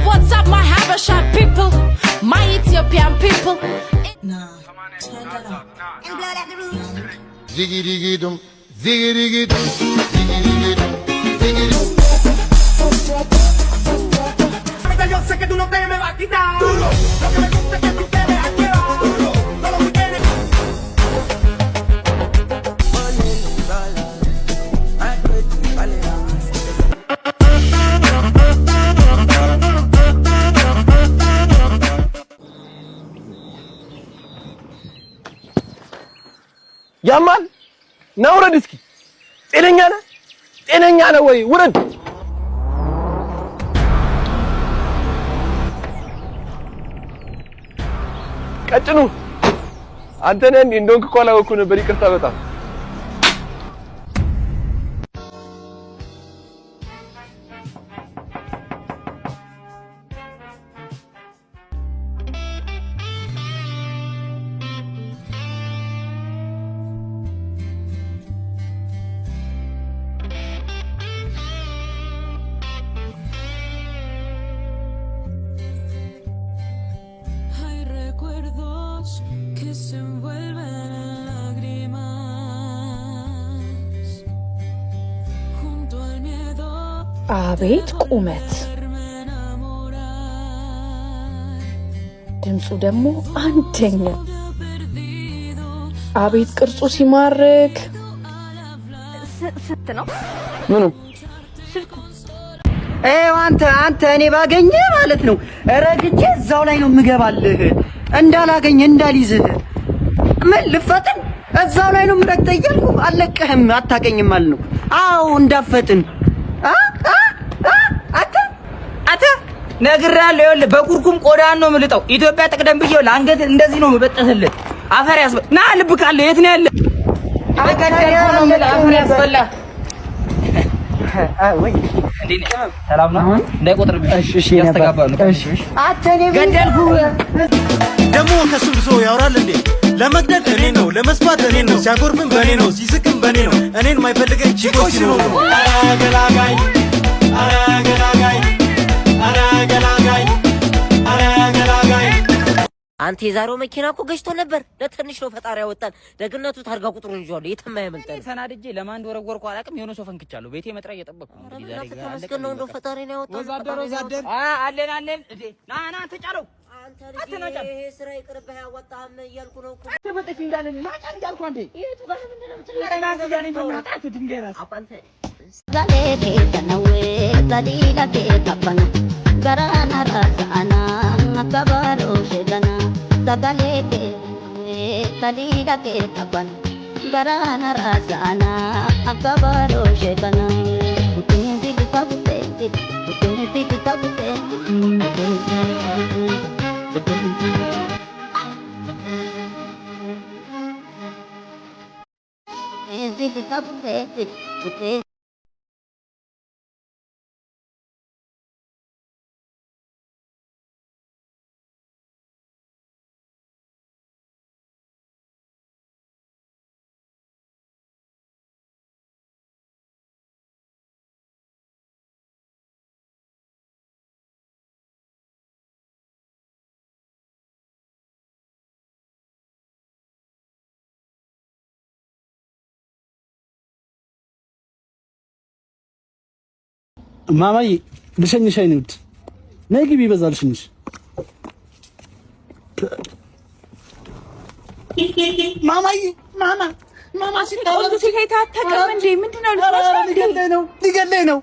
What's up, my Habesha people, my Ethiopian people? Ziggy-diggy-dum, ziggy-diggy-dum, ziggy-diggy-dum, ziggity. Yo sé que tú no te me vas a quitar. Duro. Lo que me gusta es que tú te dejas llevar. Duro. Todos los weekends. ያማል። ና ውረድ እስኪ። ጤነኛ ነህ? ጤነኛ ነህ ወይ? ውረድ። ቀጭኑ አንተ ነህ እንዴ? እንደሆንክ እኮ አላወኩህ ነበር። ይቅርታ በጣም። Hay recuerdos que se envuelven en lágrimas. Junto al miedo አቤት ቁመት! de enamorar. ድምፁ ደግሞ አንደኛ። Perdido አቤት ቅርጹ ሲማርክ! ስንት ነው? ምኑ? ይኸው አንተ እኔ ባገኘ ማለት ነው ረግጬ እዛው ላይ ነው የምገባልህ። እንዳላገኝ እንዳልይዝህ ምን ልፈጥን እዛው ላይ ነው የምረግጠህ እያልኩ አልለቅህም፣ አታገኝም ማለት ነው። አዎ እንዳፈጥን አ አ አ አንተ አንተ ነግሬሃለሁ። ይኸውልህ በኩርኩም ቆዳህን ነው የምልጠው። ኢትዮጵያ ጥቅደም ብዬ ለአንገት እንደዚህ ነው የምበጠስልህ። አፈር ያስበ ና ልብ ካለ የት ነው ያለ? በገደልኩህ ነው የምልህ። አፈር ያስበላ። እንዴት ነህ? ሰላም ነው? እንዳይቆጥርብሽ። እሺ ያስተጋባ ነው። እሺ አንተ እኔ ገደልኩህ። ደግሞ ከሱ ብሶ ያወራል እንዴ? ለመግደል እኔ ነው፣ ለመስፋት እኔ ነው፣ ሲያጎርፍም በእኔ ነው፣ ሲስቅም በእኔ ነው። እኔን ማይፈልገኝ ቺኮች ሲኖሩ ነው። ኧረ ገላጋይ፣ ኧረ ገላጋይ፣ ኧረ ገላጋይ፣ ኧረ ገላጋይ። አንተ የዛሬው መኪና እኮ ገጭቶ ነበር። ለትንሽ ነው ፈጣሪ ያወጣን። ደግነቱ ታርጋ ቁጥሩን ይዤዋለሁ። የትም አያመልጠንም። ተናድጄ ለማን እንደወረወርኩ አላውቅም። የሆነ ሰው ፈንክቻለሁ። ቤቴ መጥሪያ እየጠበቅኩ ነው። እንግዲህ ዛሬ በእናትህ ተመስገን ነው። እንደው ፈጣሪ ነው ያወጣን። ወዛደር ወዛደር። አለን አለን። እንዴ ና ና፣ አንተ ጫለው። አንተ ልጅ ይሄ ስራ ይቅርብህ፣ አያዋጣህም እያልኩ ነው እኮ። በጥፊ እንዳለ ና ጫን እያልኩ አንዴ። የቱ ጋር ምንድን ነው የምትለው? ኧረ ና እዚህ ጋር ነኝ። በእናትህ አንተ ድንጋይ ራስ። አንተ ማማዬ ልሸኝሽ፣ አይኔ ውድ ነይ ግቢ፣ ይበዛል ልሸኝሽ። ማማዬ ማማ ማማ አታውቅም እንዴ? ምንድን ነው? ሊገለኝ ነው፣ ሊገለኝ ነው፣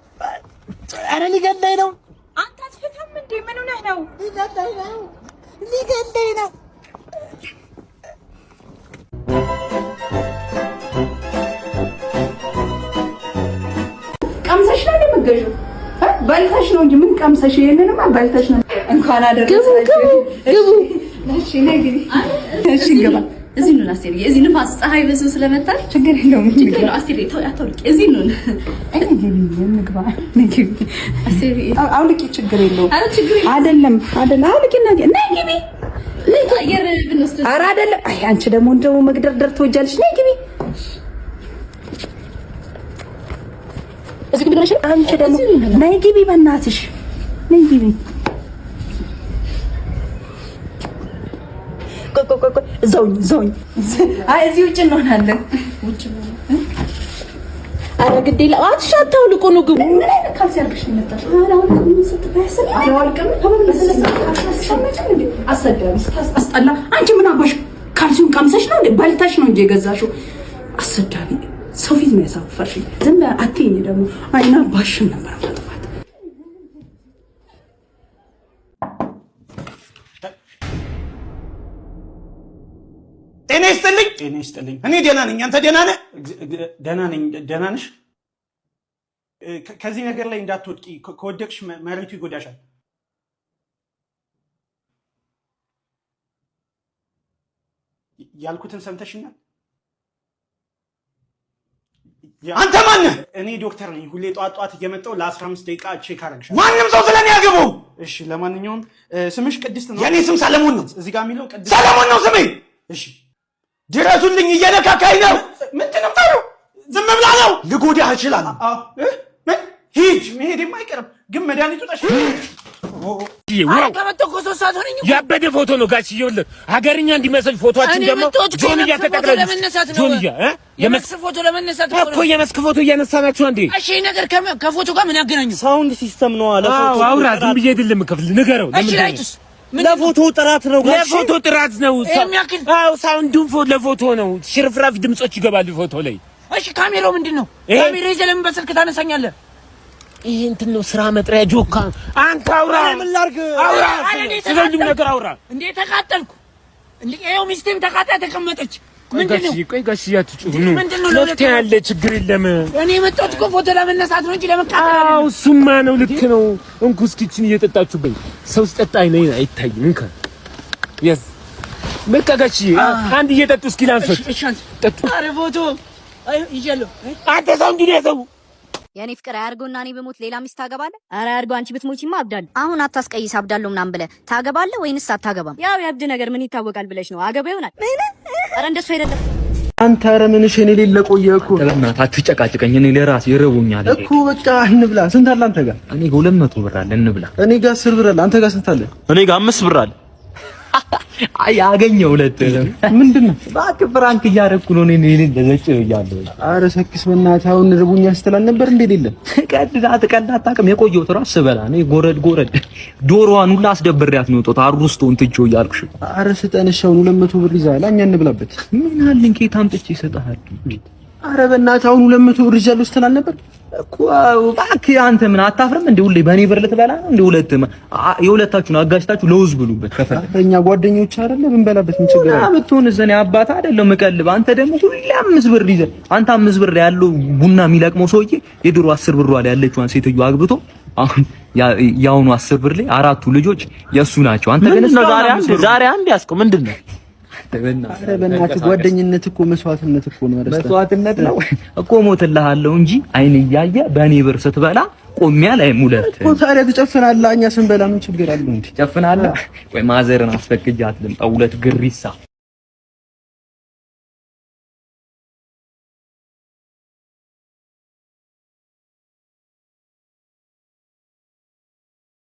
ኧረ ሊገለኝ ነው። አንተ አትፈታም እንዴ? ምን ሆነህ ነው? ሊገለኝ ነው፣ ሊገለኝ ነው። ቀምሰሽ ነው የምትገዢው? በልተሽ ነው እንጂ ምን ቀምሰሽ? ይሄንንማ በልተሽ ነው። እንኳን አደረሳችሁ። ግቡ ግቡ። እሺ ነይ ግቢ። እሺ እንግባ። እዚህ ኑን አስቴርዬ፣ እዚህ ንፋስ ፀሐይ ብዙ ስለመታሽ ችግር የለውም። ችግር የለውም አስቴርዬ፣ ተው አታውልቂ። እዚህ ኑን። እኔ ግቢ እንግባ። ነይ ግቢ። አስቴርዬ አውልቂ፣ ችግር የለውም። ኧረ ችግር የለውም። አይደለም አይደለም፣ አውልቂ እና ነይ ግቢ። አየር ብንወስድ። ኧረ አይደለም። አይ አንቺ ደግሞ እንደው መግደርደር ትወጃለሽ። ነይ ግቢ። እዚህ ግቢ ነው። አንቺ ደግሞ ነይ ግቢ፣ በእናትሽ ነይ ግቢ። እዛውኝ እዛውኝ። አይ እዚህ ውጭ እንሆናለን። ውጭ ኧረ ግድ የለም አትሽ አታውልቁ ነው ግቡ። ምን አይነት ካልሲ አድርገሽ ነው የመጣሽው? አላወልቅም ስትባይ አላወልቅም። አሰማጭም እንዴ? አሰዳቢ አስጠላ። አንቺ ምን አባሽ ካልሲውን ቀምሰሽ ነው እንዴ? በልተሽ ነው እንጂ የገዛሽው። አሰዳቢ ሰው ፊት ነው ያሳፈርሽኝ። ዝም በይ አትይኝ ደግሞ። አይና ባሽን ነበር ማጥፋት። ጤና ይስጥልኝ። ጤና ይስጥልኝ። እኔ ደህና ነኝ። አንተ ደህና ነህ? ደህና ነኝ። ደህና ነሽ? ከዚህ ነገር ላይ እንዳትወድቂ። ከወደቅሽ መሬቱ ይጎዳሻል። ያልኩትን ሰምተሽኛል? አንተ ማነህ? እኔ ዶክተር ነኝ። ሁሌ ጠዋት ጠዋት እየመጣሁ ለ15 ደቂቃ check አደርግሻለሁ። ማንም ሰው ስለኔ አያገባውም። እሺ፣ ለማንኛውም ስምሽ ቅድስት ነው? የኔ ስም ሰለሞን ነው። እዚህ ጋር የሚለው ቅድስት ሰለሞን ነው ስሜ። እሺ፣ ድረሱልኝ፣ እየነካካኝ ነው። ምንድን ነው የምታወራው? ዝም ብላ ነው። ልጎዳህ እችላለሁ። ምን? ሂጅ፣ መሄዴም አይቀርም ግን መድኃኒቱ ጠሽ ከመጣሁ እኮ 3 ሰዓት ሆነኝ እኮ። ያበደ ፎቶ ነው ጋሽዬ። ይኸውልህ ሀገርኛ እንዲመስል ፎቶአችን እኔ ደግሞ የመጣሁት እኮ ጆንያ የመስክ ፎቶ ተጠቅለል ለመነሳት ነው። ጆንያ እ የመስክ ፎቶ ለመነሳት እኮ እኮ ነው። የመስክ ፎቶ እያነሳናችሁ እንዴ? እሺ፣ ይሄ ነገር ከፎቶ ጋር ምን ያገናኘው? Sound system ነው። አዎ አውራ። ዝም ብዬ አይደለም የምከፍልህ፣ ንገረው። እሺ፣ ለምንድን ነው? Light ኡስ ምንድን ነው? ለፎቶ ጥራት ነው ጋሼ። ለፎቶ ጥራት ነው። ይሄም ያክል? አዎ፣ sound ኡን ለፎቶ ነው። ሽርፍራፊ ድምጾች ይገባሉ ፎቶ ላይ። እሺ፣ ካሜራው ምንድን ነው? ይሄ? ካሜራ ይዘህ ለምን በስልክ ታነሳኛለህ? ይሄ እንትን ነው ስራ መጥሪያ ጆካ። አንተ አውራ። ምን ላድርግ? አውራ፣ ኧረ እኔ ስለ ሁሉም ተቃጠልኩ። ነገር አውራ። እንዴ ተቃጠልኩ። እንዴ ይኸው ሚስቴም ተቃጥላ ተቀመጠች። ምንድን ነው? ጋሽዬ፣ ቆይ ጋሽዬ፣ አትጩህ። ነው ምንድን ነው ለሁለት መፍትሄ አለ፣ ችግር የለም። እኔ የመጣሁት እኮ ፎቶ ለመነሳት ነው እንጂ ለመቃጠል አዎ አይደለም። እሱማ ነው፣ ልክ ነው። እንኩ እስኪ ይህችን እየጠጣችሁብኝ። ሰው ሲጠጣ አይን አይታይም። እንካ ያዝ። በቃ ጋሽዬ አንድ እየጠጡ እስኪ ላንሶች። እሺ፣ አንተ ጠጡ። ኧረ ፎቶ አይ ይዣለሁ። አንተ ሰው እንግዲህ ሰው የኔ ፍቅር አያርገውና እኔ ብሞት ሌላ ሚስት ታገባለህ? ኧረ አያርገው፣ አንቺ ብትሞቺማ አብዳለሁ። አሁን አታስቀይስ፣ አብዳለሁ ምናምን ብለህ ታገባለህ ወይንስ አታገባም? ያው የአብድ ነገር ምን ይታወቃል ብለሽ ነው። አገባ ይሆናል። ምን? ኧረ እንደሱ አይደለም። አንተ ኧረ ምንሽ እኔ ሌለ ቆየ እኮ። በእናትህ አትጨቃጭቀኝ። እኔ ለራሴ ይርቦኛል። እኮ በቃ እንብላ። ስንት አለ አንተ ጋር? እኔ ጋር 200 ብር አለ፣ እንብላ። እኔ ጋር 10 ብር አለ። አንተ ጋር ስንት አለ? እኔ ጋር 5 ብር አለ። አይ አገኘው ሁለት። ምንድን ነው? እባክህ prank እያደረኩ ነው። እኔ እኔ ለዘጭ ብያለሁ። ኧረ ሰክስ በእናትህ። አሁን ርቦኛል ስትል አልነበር እንዴ? ሌለ ቀልድ አትቀልድ አታውቅም። የቆየሁት እራሱ ስበላ እኔ ጎረድ ጎረድ ዶሮዋን ሁላ አስደብሬያት ነው የወጣሁት። አሩስቶን ትቼው እያልኩሽ። ኧረ ስጠን። እሺ አሁን 200 ብር ይዘሃል፣ እኛ እንብላበት። ምን አለኝ? ከየት አምጥቼ እሰጥሃለሁ? ኧረ በእናትህ አሁን 200 ብር ይዣለሁ ስትል አልነበር? እኮ እባክህ አንተ ምን አታፍርም እንዴ? ሁሌ በእኔ ብር ልትበላ ነው እንዴ? ሁለት የሁለታችሁን አጋጭታችሁ ለውዝ ብሉበት ከፈለክ። እኛ ጓደኞች አይደለ ብንበላበት ምን ችግር አለ? ብትሆን እኔ አባት አይደለም እቀልብ። አንተ ደግሞ ሁሌ 5 ብር ይዘህ አንተ 5 ብር ያለው ቡና የሚለቅመው ሰውዬ የድሮ 10 ብሯ ላይ ያለችዋን ሴትዮ አግብቶ አሁን የአሁኑ 10 ብር ላይ አራቱ ልጆች የእሱ ናቸው። አንተ ግን ምንድን ነው ዛሬ አንድ ዛሬ አንድ ያዝከው ምንድን ነው? ኧረ በእናትህ ጓደኝነት እኮ መስዋዕትነት እኮ ነው። መስዋዕትነት ነው እኮ እሞትልሃለሁ እንጂ አይን እያየ በእኔ ብር ስትበላ ቆሜ አላይም። ሁለት እኮ ታዲያ ትጨፍናለህ። እኛ ስንበላ ምን ችግር አለው እንዴ? ትጨፍናለህ? ቆይ ማዘርን አስፈቅጃት ልምጣ። ሁለት ግሪሳ።